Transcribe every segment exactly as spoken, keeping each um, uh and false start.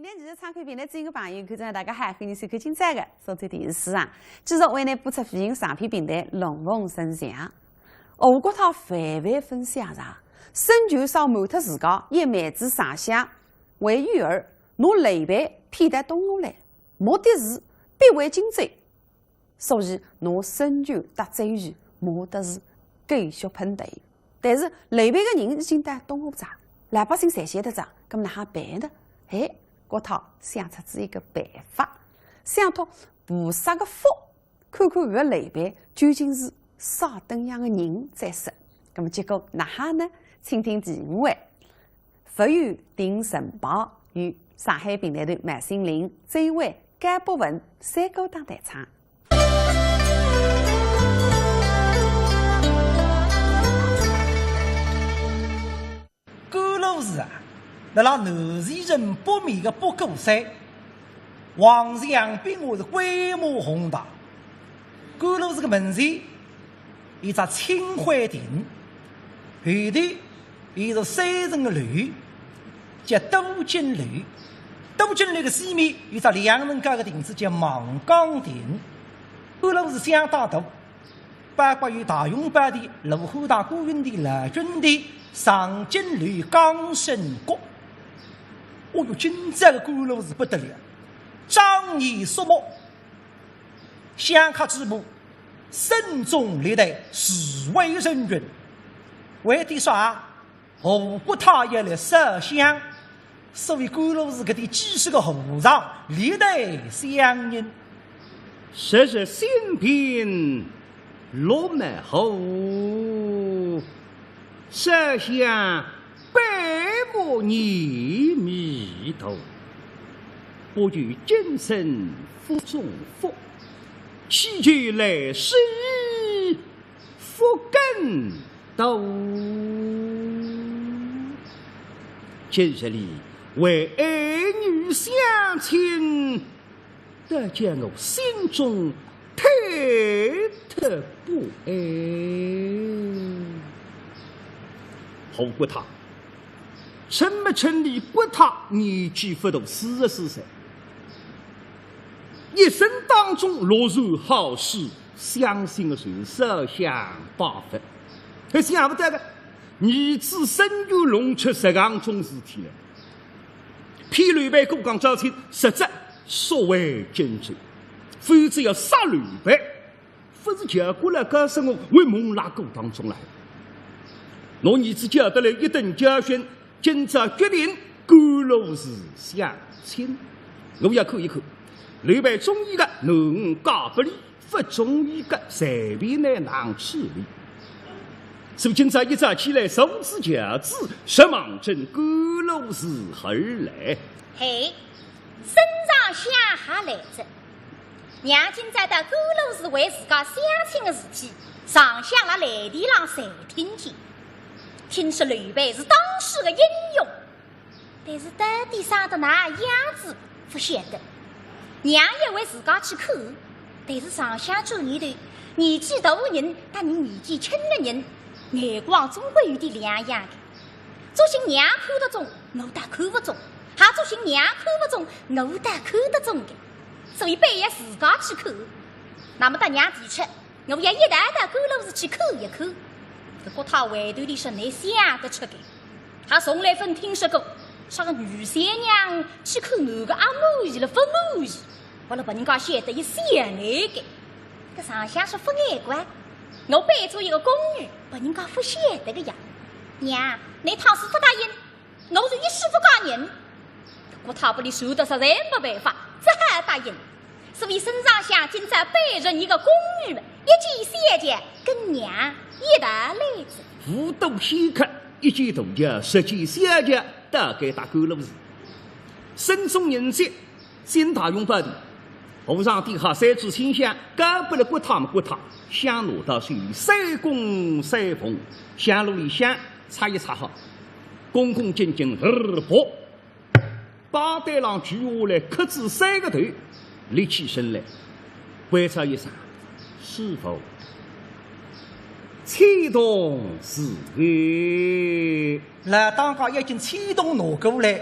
电视机窗口屏幕前个朋友，观众大家好，欢迎收看今朝个苏州电视书场。继续为您播出飞行长篇评弹《龙凤呈祥》。吴国太万万分想着，孙权少瞒脱自家，也瞒仔丞相为玉儿，拿刘备骗到东吴来，目的是逼回荆州。 所以拿孙权搭周瑜骂得是狗血喷头。但是刘备个人已经到东吴哉，老百姓侪晓得哉，葛末哪哈办呢？哎，国太想出仔一个办法，想托菩萨个福，看看搿个刘备究竟是啥等样个人再说。葛末结果哪哈呢？请听第五回。 伏有定城堡，由上海评弹团毛新林、周伟、甘博文三个搭档弹唱。甘露寺啊，辣辣南徐城北面个北固山，皇帝杨炳华是规模宏大。甘露寺个门前 一只清辉亭，后头有一座三层个楼，叫都景楼。都景楼个西面有只两层高个亭子，叫望江亭。甘露寺相当大，包括有大雄宝殿、卢汉堂、观云殿、老君殿、藏经楼、罡圣阁。哦哟，今朝个甘露寺不得了，庄严肃穆。 香客止步，僧众历代，侍卫成群。为点啥？吴国太要来烧香，所以甘露寺搿点几十个和尚历代相迎。昔日新兵落马后，烧香 百步年密途，不求今生福中福，祈求来世福更多。今日里为儿女相请， 得叫我心中忐忑不安。吴国太，称末称俚国太年纪勿大，四十四岁，一生当中乐善好施，相信个就是烧香拜佛。可想勿到个，儿子孙权弄出实梗种事体来。 骗刘备过江招亲，实则缩回荆州，否则要杀刘备，勿是叫过来告诉我，会蒙辣过当中来。拿儿子叫得来一顿教训，今朝决定甘露寺相请。我要看一看，刘备中意个，囡儿嫁拨俚， 勿中意个，随便拿哪处理。所以今朝一早起来，坐仔轿子，直望准甘露寺而来。嘿，孙尚香也来哉。娘今朝到甘露寺为自家相请个事体，尚香辣来电浪侪听见。听说刘备是当世个英雄， 但是到底生得哪样子，勿晓得。娘也为自家去看，但是尚香转念头，年纪大个人搭人年纪轻个人，眼光总归有点两样个。作兴娘看得中，我倒看勿中；也作兴娘看勿中，我倒看得中个。所以必要自家去看。那么搭娘提出， 我也一道到甘露寺去看一看。搿国太回头俚说，倷想得出个，还从来朆听说过啥个女三娘去看男个阿满意了勿满意，拨了拨人家晓得一笑来个。搿尚香说勿碍个，我扮作一个宫女，拨人家勿晓得个呀。娘，倷倘使勿答应， 我是一世勿嫁人。搿国太拨俚愁得实在没办法，只好答应。所以孙尚香今朝扮成一个宫女，一见小姐，跟娘一道来哉。无多片刻，一见大轿，十几小轿，大概到甘露寺。僧众迎接， 进大雄宝殿，和尚点好三炷清香，交拨了国太么国太，香拿到手里，三供三奉，香炉里香插一插好，恭恭敬敬，嘚啵，拜台浪跪下来，磕仔三个头，立起身来，关照一声：“师父，签筒是否？”老当家已经签筒拿过来，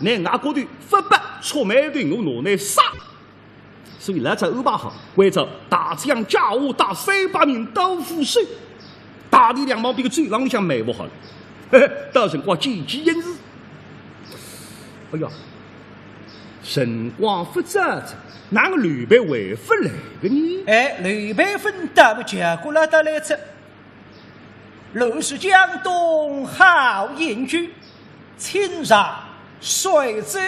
倷外国头勿拨触霉头，我拿倷杀。所以老早安排好，关照大将家下带三百名刀斧手，带俚两旁边个走廊里向埋伏好了。嘿嘿，到辰光见机行事。哎呀，辰光勿早哉，哪能刘备还勿来个呢？哎，刘备勿到么，结果哪得来哉。 乱世江东好隐居，清朝谁知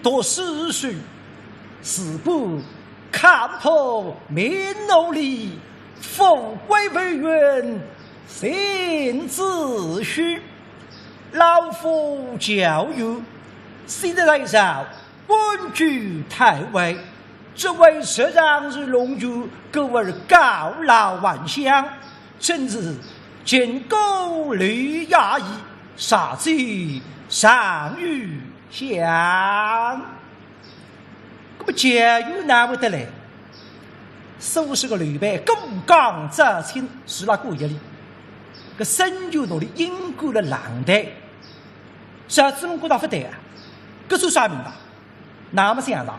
读诗书，自不看破名利，富贵浮云尽自虚。老夫教友，昔日在朝 官居太尉，这位实上是龙族，故而告老还乡，真是今古刘备矣，杀之尚于享。那么教友哪会得来？说是个刘备过江斩将，是辣古一里，搿孙权拿俚硬关了冷台。 小子们觉得勿对啊，搿算啥名堂？那么想着，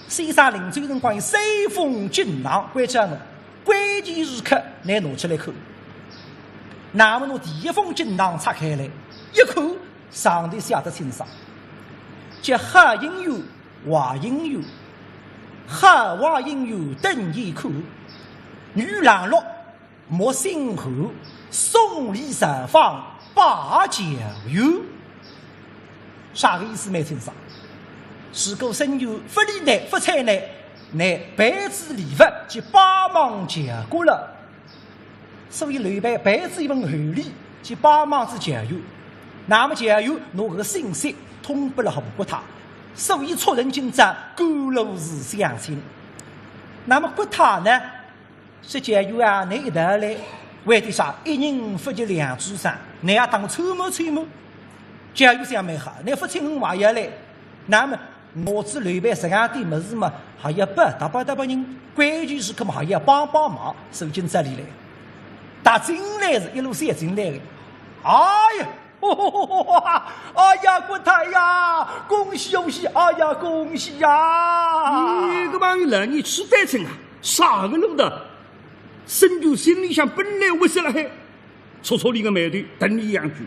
先生临走辰光有三封锦囊关照我，关键时刻拿拿出来看。那么拿第一封锦囊拆开来，一看，上头写得清爽，叫好姻缘、坏姻缘，好坏姻缘等闲看，遇冷落 莫心寒，送礼造访拜教友。啥个意思蛮清爽。如果孙权勿理呢，勿睬呢，拿备仔礼物去拜望赵国了。所以刘备备仔一份厚礼去拜望仔赵友，那么赵友拿搿个信息通拨了吴国太，所以促成今朝甘露寺相亲。那么国太呢， 说赵友啊，倷一道来，为的啥？一人勿及两只手，倷也当我参谋参谋。赵友想蛮好，倷勿请我也要来。那么，拿仔刘备实梗点物事嘛，还要拨搭拨搭拨人，关键时刻嘛，还要帮帮忙，所以今朝俚来。踏进来是一路小进来的。哎呀， 哎呀，国太呀，恭喜恭喜！哎呀，恭喜呀！咦，搿帮人来，倷痴呆症啊，啥个路道？孙权心里向本来勿是了嘿，触触俚个霉头，瞪俚两句。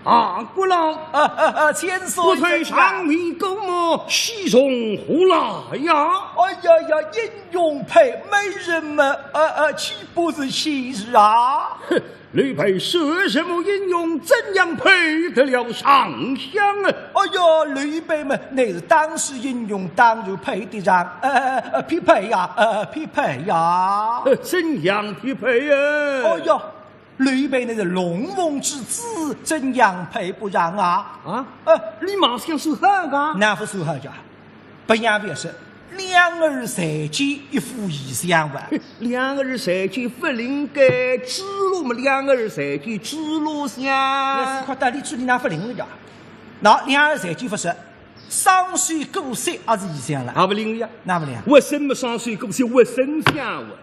啊，国老，啊，啊，啊，千岁，国太尚未过目，喜从何来呀？哎呀呀，英雄配美人嘛，啊，啊，岂不是喜事啊？哼， 刘备算什么英雄，怎样配得了上相啊？哎呀，刘备嘛，乃是当世英雄，当然配得上，呃，呃，匹配呀，呃，匹配呀。呃，怎样匹配呀？哎呀，刘备乃是龙凤之子，怎样配不上啊？啊？呃，你马相是好啊？那不是好呀。 别样勿说，两儿才见一夫一相吧。两儿才见勿灵个，辎罗么两儿才见辎罗相。那是快到俚嘴里哪勿灵了呀？那两儿才见勿是，双手过膝也是一相了。也勿灵呀。哪勿灵？活生么双手过膝，活生相活。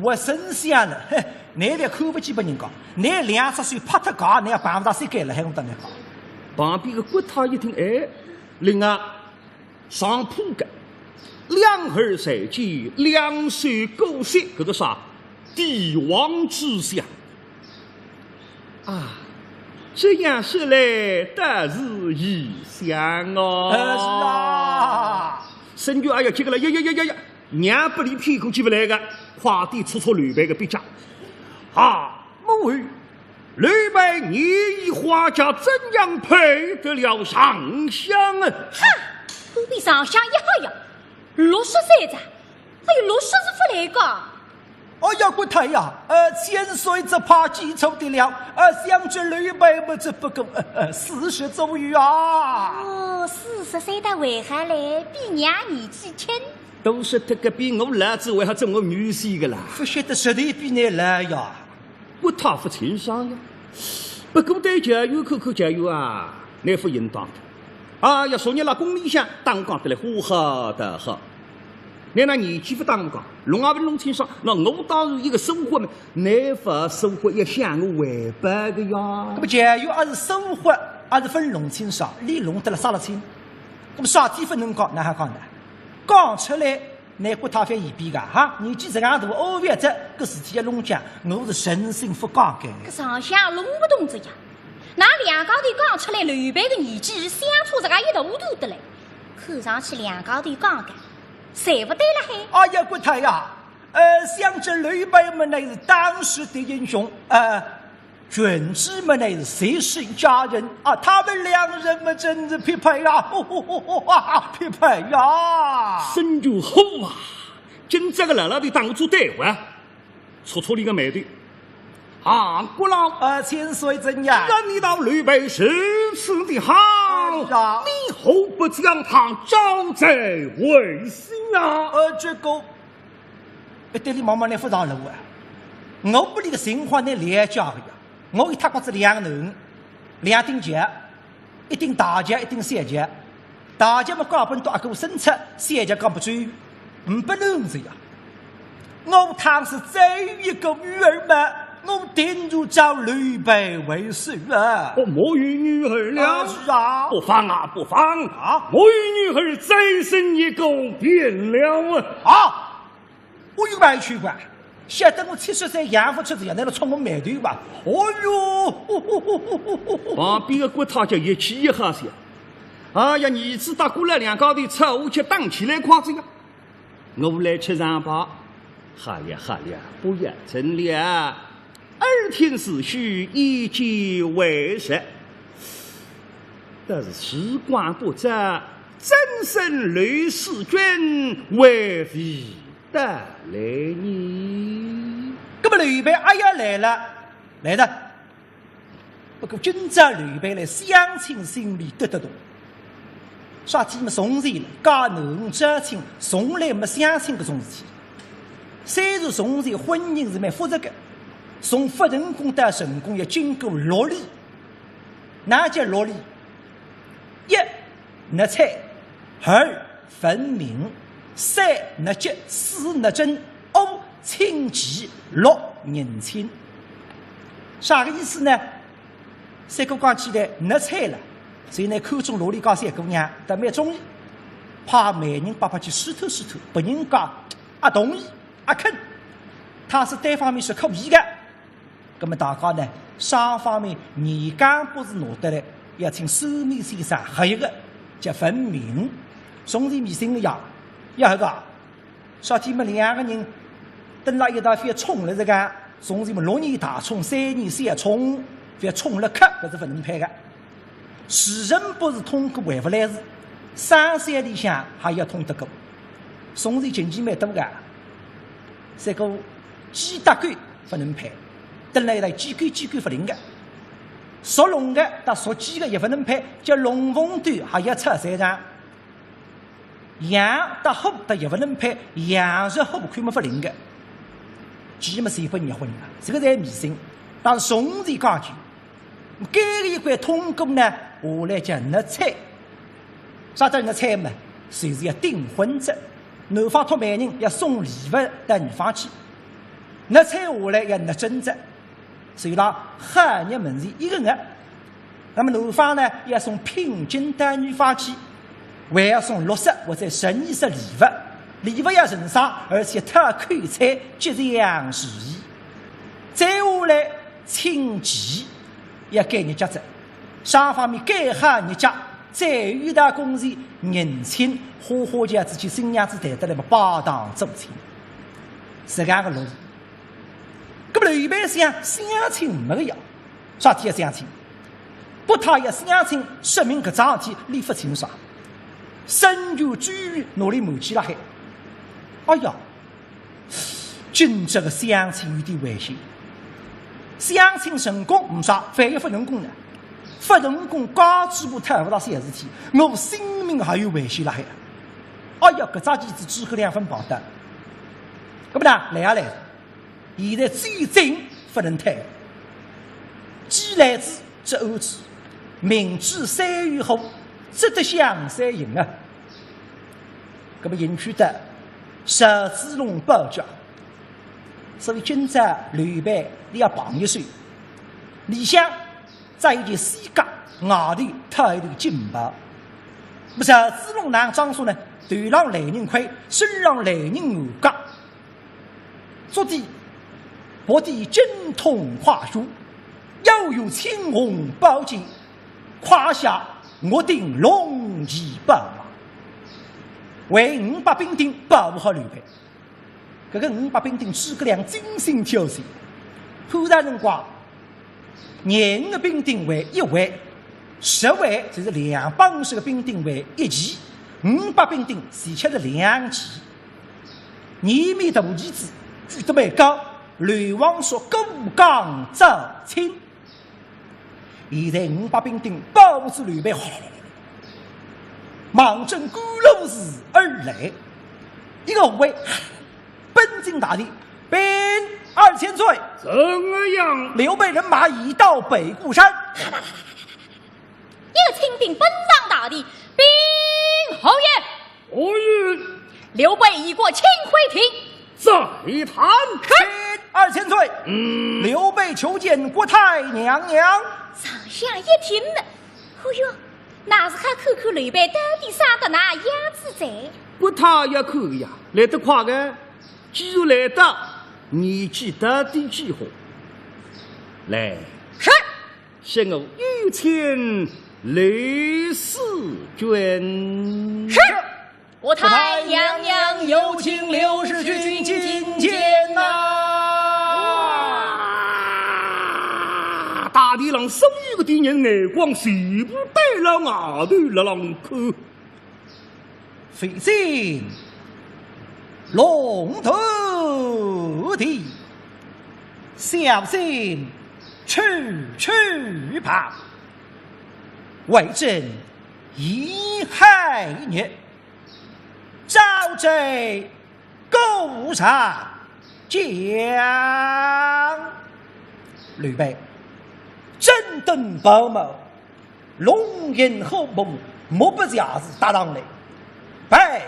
活生相了，嘿，倷也看勿起别人家，倷两只手拍脱界，倷也碰勿着膝盖了，还用得倷讲？旁边个国太一听，哎，灵啊，上铺个，两儿才见，两手过膝，搿个啥？帝王之相。啊，这样说来，倒是一相哦。呃，是啊。孙权哎呀，这个了，呀呀呀呀呀， 让拨俚骗过去勿来个，快点戳戳刘备个鼻尖。啊，母后，刘备年已花甲，怎样配得了上相啊？哈，我比上相一好呀，六十岁哉，还有六十是勿来个。哎呀，国太呀，呃，千岁只怕记错的了，呃，想这刘备么只不过，呃，呃，四十左右啊。哦，四十岁倒还好嘞，比娘年纪轻。 都是这个比我老子还好做我女婿个啦。勿晓得实在比倷老呀。国太勿清爽呀。不过对赵云看看赵云啊，倷勿应当的。哎呀，昨日辣宫里向当讲得来花好大好。倷那年纪勿当讲，弄也勿弄清爽，那我当然一个收获嘛，倷勿收获要向我回报个呀。那么赵云还是收获阿是勿弄清爽，俚弄得了啥了清。那么啥地方能讲，哪哈讲呢？讲出来，乃国太爷嫌bizar个哈，年纪实梗大，哦，勿要紧，搿事体要弄僵，我是诚心勿讲个。搿上下弄勿懂哉呀。㑚两家头讲出来，刘备个年纪相差实梗一大段得来，看上去两家头讲个，侪勿对了嘿。哎呀，国太爷，呃，想这刘备么乃是当时的英雄，呃， 军师们乃是世世佳人啊，他们两人么真是匹配啊，匹配呀！孙权火啊，今朝个老老头搭我做对话，戳戳俚个霉头。啊，国老，啊，千岁怎样？既然你道刘备如此的好，啊，是啊。你何不将他招在会席啊？呃，这个，哎，对俚慢慢来勿上路啊。我拨俚个情况，倷了解个呀。 我一塌刮子两囡，两顶脚，一顶大脚，一顶小脚。大脚么讲勿到阿哥生出，小脚讲勿出，呒拨囡子呀。我倘使再有一个女儿嘛，我定然招刘备为婿啊。哦，没有女儿了？啊，是啊。不妨啊，不妨啊，没有女儿再生一个便了啊。啊， 我有蛮奇怪，晓得我七十岁养勿出子呀，难道戳我霉头伐？哦哟，旁边个国太爷一气一吓笑。哎呀，儿子搭姑娘两家头吵起打起来快哉呀。我来吃上吧。好了好了，不要争了。 耳听四书，眼见为实。但是时光不早，怎生刘使君还未到来呢？那么刘备阿要来了，来了。不过今朝刘备来相亲心里得得动。 啥体么从前了，嫁囡招亲，从来没相亲搿种事体。虽然从前婚姻是蛮复杂个，从勿成功到成功要经过六礼。哪叫六礼？一，纳采，二，问名，三，纳吉，四，纳征，五，请期，六，认亲。啥个意思呢？ 三哥讲起来，纳采了，所以呢，看中六里家小姑娘，倒蛮中意，派媒人伯伯去试探试探，拨人家阿同意，阿肯。倘使单方面说可以个，那么大家呢，双方面年庚八字拿得来，要请算命先生合一个，叫问名。从前迷信个呀，要合个。 啥体么两个人蹲辣一道覅冲了这个，从前么六年大冲，三年小冲，覅冲了磕，搿是勿能配个。时辰八字通过还勿来事，生肖里向还要通得过。从前禁忌蛮多个，三个鸡搭狗勿能配，蹲辣一道鸡狗鸡狗勿灵个。属龙个搭属鸡个也勿能配，叫龙凤斗还要拆散场。 羊搭虎搭也勿能配，羊入虎口么勿灵个。鸡么随便人家混啊，这个侪迷信。但是从前讲究，搿个一关通过呢，下来叫纳采。啥叫纳采嘛？就是要订婚哉。男方托媒人要送礼物到女方去，纳采下来要纳征哉。 所以讲，好日门前一个月。那么男方呢，要送聘金到女方去，还要送六色或者十二色礼物，礼物要成双，而且讨口彩，吉祥如意。再下来，请期，要改日脚哉，双方面改好日脚，再有一道公事，认亲，花花轿子去新娘子抬得来么拜堂做亲，是搿样个路。 那么刘备想相亲没个呀，啥体要相亲？不，他要相亲，说明搿桩事体理勿清爽。孙权终于拿俚瞒起来海。哎呀，今朝个相亲有点危险。相亲成功没啥，万一勿成功呢？勿成功，家主婆讨勿到小事体，我性命还有危险辣海。哎呀，搿只棋子诸葛亮勿好打。那么呢，来啊来。 现在只有进勿能退。既来之则安之，明知山有虎，只得向山行啊。那么行去的，赵子龙保驾。所以今朝刘备你要碰一手，里向再有点西甲，外头套一头金袍，不是，朱龙男装束呢，头上烂人盔，身上烂人马甲，足底白底精通快靴，腰有青红宝剑，胯下月顶龙骑宝马，为五百兵丁保护好刘备。 搿个五百兵丁诸葛亮精心挑选，判断辰光，廿五个兵丁为一位，十位就是两百五十个兵丁为一骑，五百兵丁齐吃是两骑。严密大旗子举得蛮高，刘皇叔过江招亲。 现在五百兵丁保护刘备，望准官路寺而来。一个护卫奔进大殿，禀二千岁，怎么样？刘备人马已到北固山。一个亲兵奔上大殿，禀侯爷， 何事？刘备已过清辉亭。再谈。是，二千岁。嗯。刘备求见国太娘娘。上下一听呢，哦哟，那是还看看刘备到底生得哪样子哉？国太要看呀，来得快个，既然来到，年纪到底几化？来。是。 谢我有请刘使君。是，国太娘娘有请刘使君觐见呐。哇！大殿浪所有个殿人眼光全部对牢外头辣浪看。 飞进龙头殿，小心处处怕。为朕一害日，招贼故上将。刘备，正等宝马， 龙吟虎啸，目不斜视踏上来，拜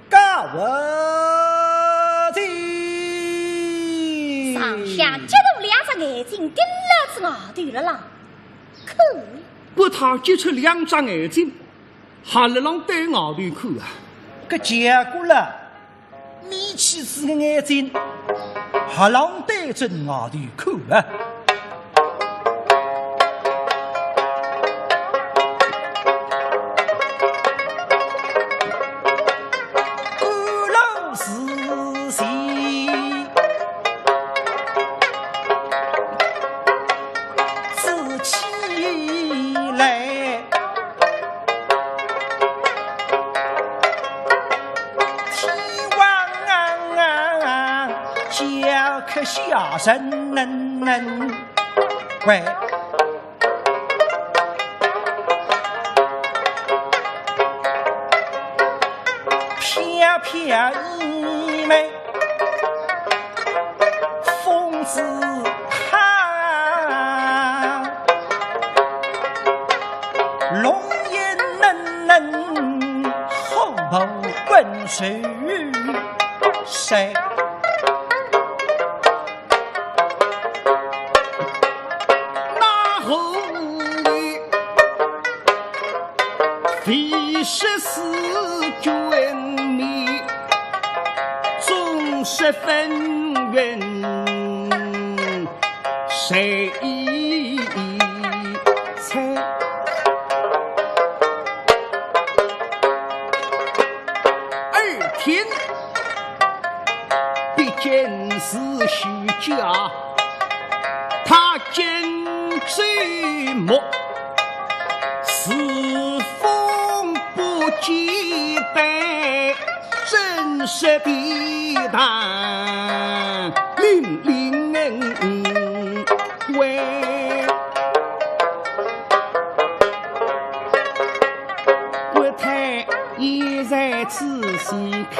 告我的。上下激动两只眼睛盯牢仔外头辣浪看。国太激出两只眼睛， 还辣浪对外头看啊。搿结棍了，眯起仔个眼睛，还辣浪对准外头看啊。官路寺前 自起来，天王啊，叫客下人，喂，飘飘衣袂 风子好，龙吟嫩嫩，虎啸滚水水。那后头 非是四君迷，总是纷纭谁猜。耳听 毕竟是虚假，他见罪莫，世风不及待，真实地谈，凛凛为。 国太现在仔细看，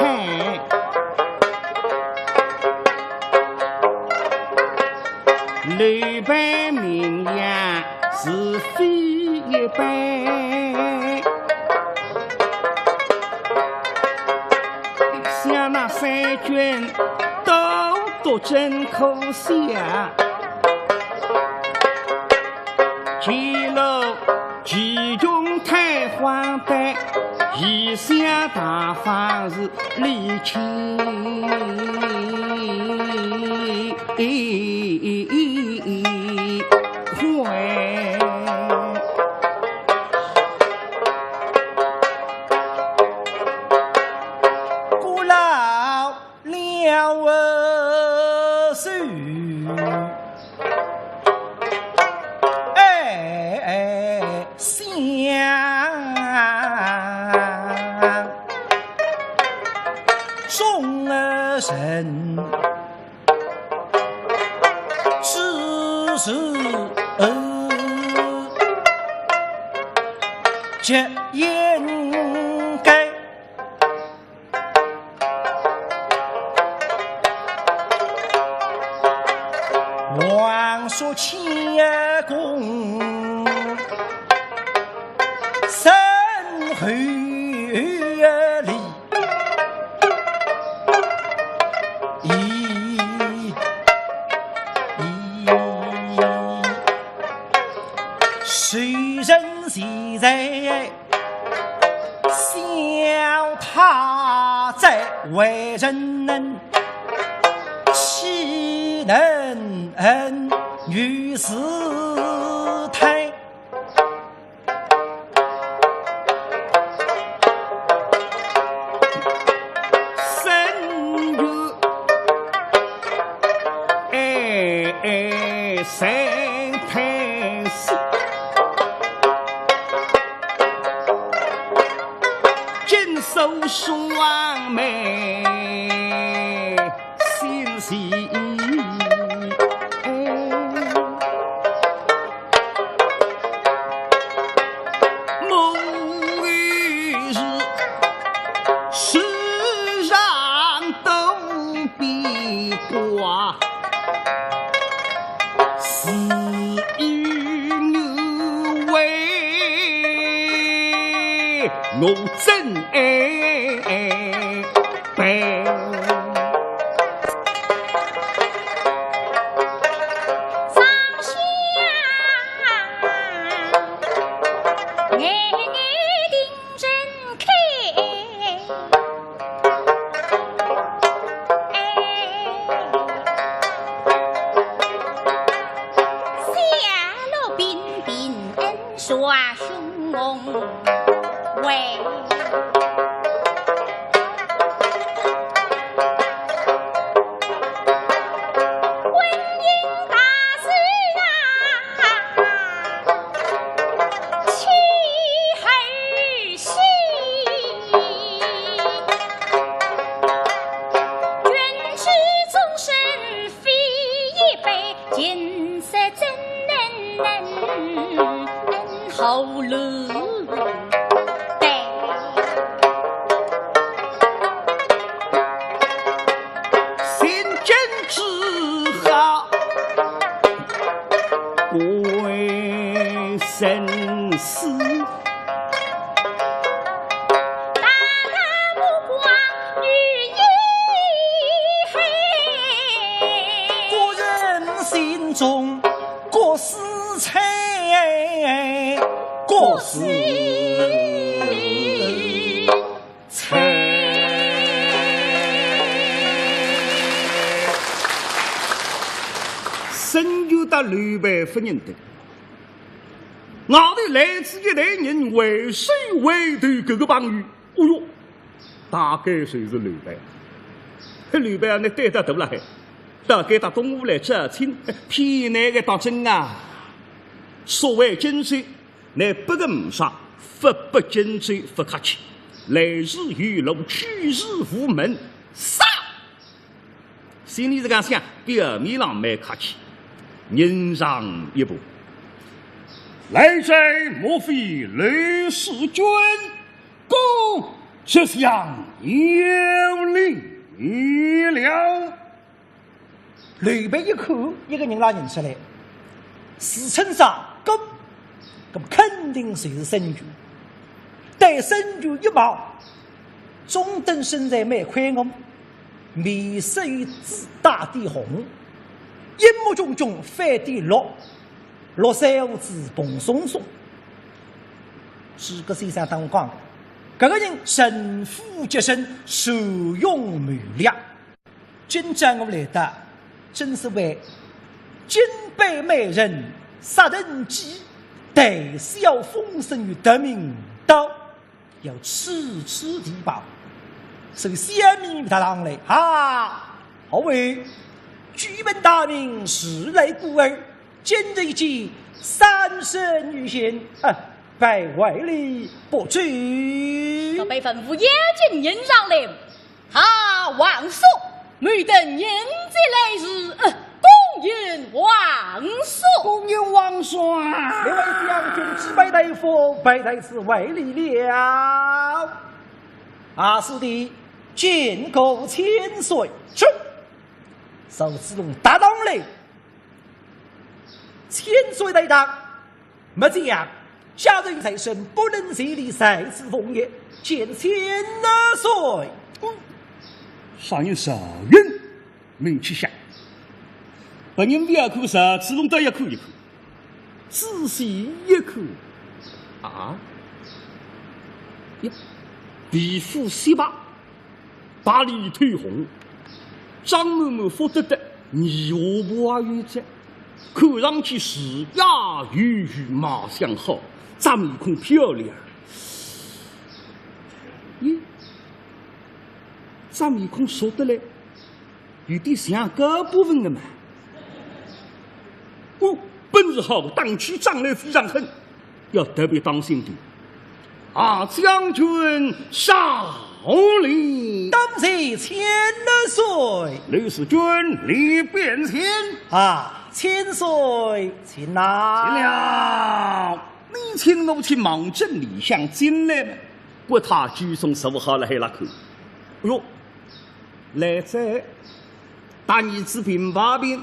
刘备名扬是非一般。想那三军都督真可惜啊。前路其中太荒诞，异想大方是李乾会。古老 了事，哎，想众人之事，皆应该。 王叔乾公身后立，谁人现在 笑他在，为人能，岂能如此态？ 哎，哎，三太师，紧锁双眉，心系，哎，梦里时，时常都 比卦，是与我为，我怎办？ 孙权搭刘备勿认得，外头来仔一队人，为首为头搿个朋友，哦哟，大概就是刘备。刘备啊，倷胆大了嗨，大概搭东吴来招亲，骗倷个当真啊！所谓荆州， 乃拨个呒啥，勿拨荆州勿客气。来时有路，去时无门，杀！心里是搿样想，表面上蛮客气，人上一步。来者莫非刘使君？孤直向有礼了。 刘备一看，一个人拉认出来，自称啥个，搿么肯定就是孙权。对孙权一望，中等身材蛮魁梧，面色有紫，带点红，一目炯炯翻点绿，落三胡子蓬松松。诸葛先生搭我讲个，搿个人城府极深，善用谋略。今朝我来得，正是为金杯美人杀人记，谈笑风生与夺命刀，要处处提拔。所以小民搭上来，哈，好诶，久闻大名，时来鼓耳。 今日一见，三生有幸，啊，拜会礼不周。搿辈文武要紧迎上来，哈，王叔，某等迎接来迟，呃，恭迎王叔。恭迎王叔啊！列位将军，置拜大夫，拜太师，回礼了。啊，师弟，见过千岁。去，赵子龙搭上来。 千岁在上，末将家人在身，不能前礼，在此奉爷，见千岁。啥人？赵云，明气煞。别人覅看，赵子龙倒要看一看，仔细一看，啊，呀，皮肤雪白， 白里透红，张满满福得得，面无华有哉，看上去是呀，有有卖相好，只面孔漂亮。咦，只面孔熟得来，有点像高博文的嘛。哦，本事好，打起仗来非常狠。 要特别当心的。啊，将军上礼。多谢千岁。李世君，你便请。啊，千岁，请呐。请了。你请我去望准里厢进来嘛。国太居中坐好了，还拉客。哟， 来哉，搭儿子并排并，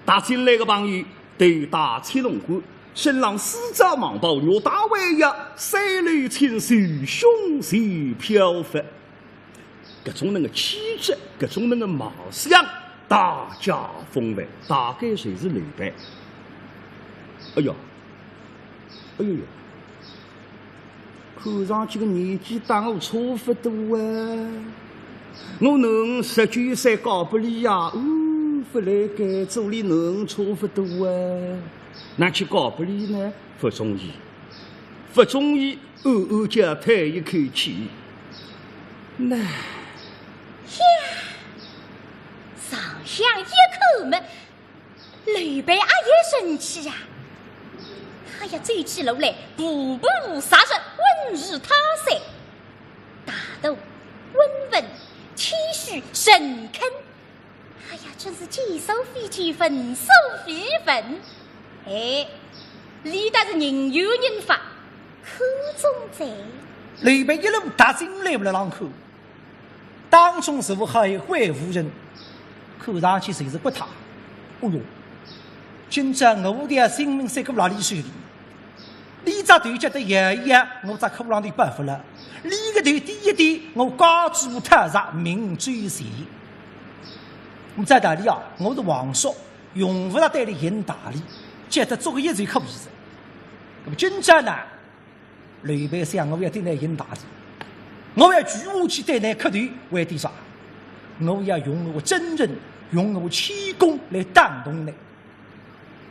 搭进来个朋友头戴七龙冠，身浪丝绸蟒袍，玉带围腰，三绺青丝，胸前飘拂。搿种能个气质，搿种能个卖相，大家风范，大概侪是刘备。哎哟，哎哟哟， 看上去个年纪搭我差勿多啊。我囡儿十九岁搞拨俚呀，哦，勿来该，做俚囡儿差勿多啊。哪去搞拨俚呢？勿中意，勿中意，暗暗叫叹一口气。那，呀，上相一看么， 刘备阿也生气呀！他呀，走起路来步步杀人，稳如泰山，大度、温文、谦虚、诚恳。哎呀，真是见首非见，闻首非闻。哎，俚倒是人有人法，看中哉。刘备一路踏进来，勿勒浪看。 当中是勿好一位夫人，看上去就是国太。哦哟，今朝我的性命塞勒俚手里，俚只头脚得摇一摇，我只骷浪头摆勿牢，俚个头低一低，我家主太上命最细。我照道理啊，我是皇叔，用勿着对俚行大礼，只要做个揖就可以哉。那么今朝呢， 刘备想，我要对俚行大礼，我要跪下去对俚磕头，为点啥？我要用我个真人，用我个气功来打动俚。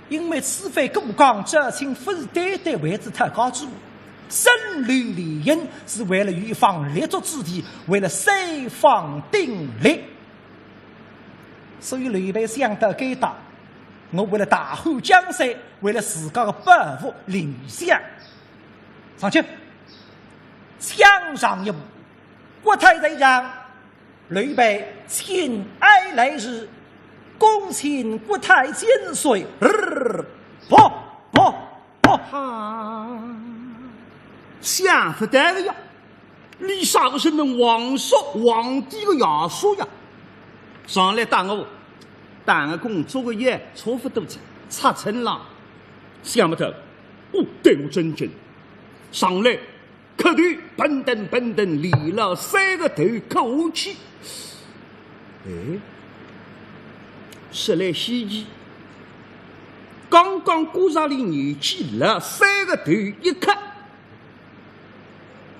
因为此番过江招亲，勿是单单为仔讨家主，升刘联姻是为了有一方立足之地，为了三方鼎立。所以刘备想到该搭，我为了大汉江山，为了自家个抱负理想， 上去，抢上一步，国太在上，刘备请安来迟，恭请国太千岁。噗，噗，噗。哈，想勿到个呀，俚啥个身份？皇叔，皇帝个爷叔呀。上来搭我，搭我工作个也差勿多仔，差勿多了。想勿到，哦，对我尊敬。 上来，磕头，嘭噔嘭噔，连牢三个头磕下去。哎，说来稀奇，刚刚觉着俚年纪老，三个头一磕，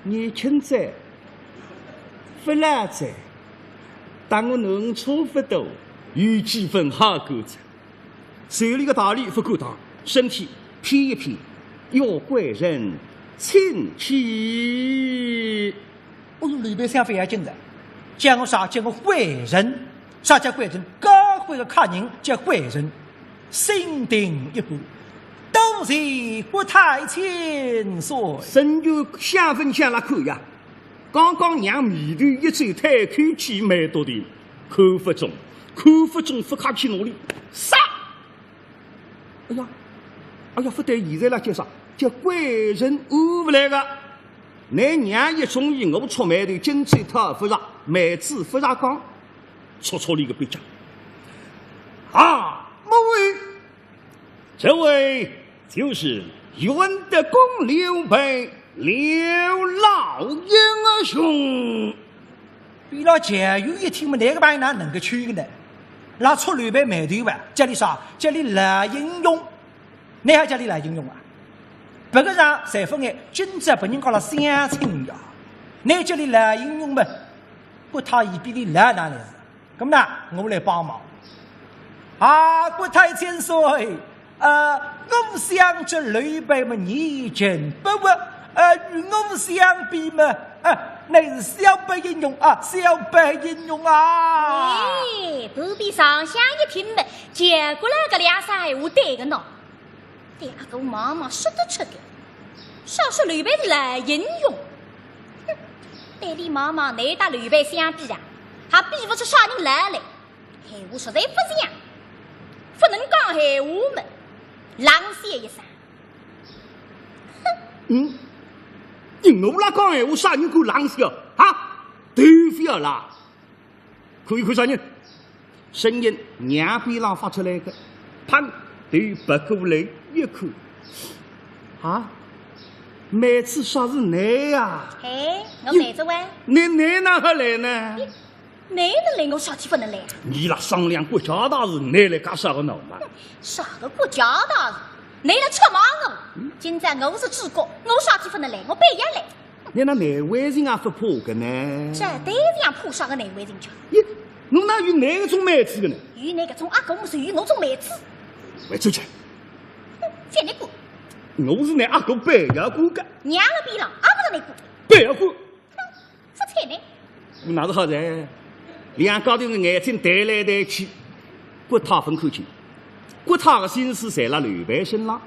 年轻仔，勿老仔，搭我囡差勿多，有几分好感哉。手里个大礼勿敢当，身体偏一偏，要贵人请起。 哦哟，刘备想勿要紧哉，叫我啥？叫我贵人，啥叫贵人？高贵个客人叫贵人，心定一半，多谢国太千岁。孙权想勿想了看呀，刚刚让眉头一皱，叹口气蛮笃定，看勿中，看勿中，勿客气努力，杀！哎呀，哎呀，勿对，现在了叫啥？叫贵人，呒勿来个。 倷娘一中意，我触霉头，今朝讨勿着，妹子勿着讲，戳戳俚个鼻梁。啊，母后，这位就是袁德公刘备，刘老英雄。边浪赵云一听嘛，倷个朋友哪能个去个呢？拉戳刘备霉头吧，叫俚啥？叫俚老英雄。 倷还叫俚老英雄啊？别个人侪勿碍，今朝别人家了相亲呀，倷叫俚老英雄嘛，国太爷比俚老哪能是？搿么呢，我来帮忙。啊，国太千岁，呃，我想这刘备嘛，年近百岁，呃，与我相比嘛，呃，乃是小辈英雄啊，小辈英雄啊。哎，旁边尚香一听嘛，结果了搿两声闲话对个喏。 对阿哥妈妈说得出个，啥说刘备是老英雄。哼，对俚妈妈倷搭刘备相比啊，还比勿出啥人来嘞。闲话实在勿像，勿能讲闲话么，冷笑一声。嗯，倷我拉讲闲话，啥人敢冷笑啊？都覅啦！ 看一看啥人？声音让边浪发出来个，砰，头别过来一看，啊，妹子，啥是倷呀？哎，我妹子喂。倷，倷哪哈来呢？倷，倷能来，我啥地方能来啊？倷拉商量国家大事，倷来搞啥个闹嘛？啥个国家大事？倷来出卖我！今朝我是主角，我啥地方能来？我必要来。 倷那难为情也勿怕个呢？这对象怕啥个难为情去？咦，我哪有倷搿种妹子个呢？有倷搿种阿哥，么是有倷种妹子。回转去。哼，覅倷管。我是倷阿哥必要管个。娘了边浪，阿勿是倷管。必要管。哼，勿睬倷。我哪是好哉？两家头个眼睛对来对去，国太勿看见，国太个心思侪辣刘备身浪。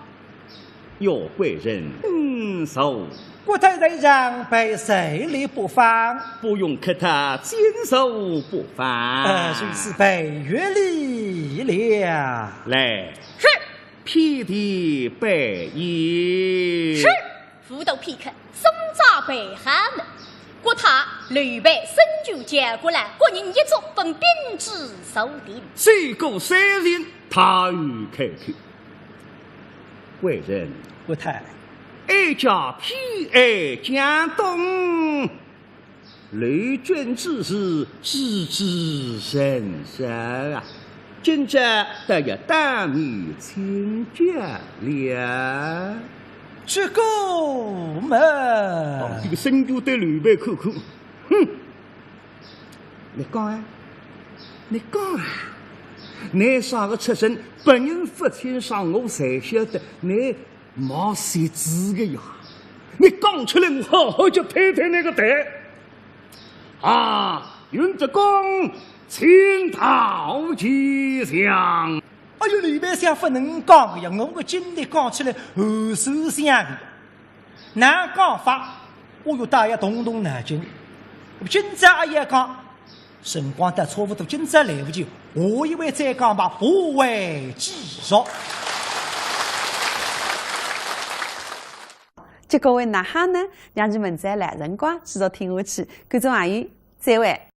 要贵人，嗯，坐。国太在上，卑职受礼不方。不用客套，请坐不妨。呃，如此卑越礼了。来。是。遍地摆宴。是。舞刀片刻，送茶备好么。国太、刘备、孙权、赵国兰，各人一桌，分宾主坐定。酒过三巡，太后开口。 贵人。国太。哀家偏爱江东，刘郡之事，知之甚少啊。今朝倒要当面请教了。这个嘛。哦，这个孙权对刘备看看，哼，倷讲啊，倷讲啊，倷啥个出身，别人勿清爽，我侪晓得，倷 冒失职个呀！倷讲出来，我好好叫拍拍倷个台。啊，袁德公，请到席上。哎哟，刘备想勿能讲个呀，我个经历讲出来，后首想个呀。哪讲法？我有大爷动动脑筋。今朝阿要讲， 辰光倒差勿多，今朝来勿及，下一回再讲吧，下回继续。结果会哪哈呢？让伲明朝老辰光继续听下去。观众朋友，再会。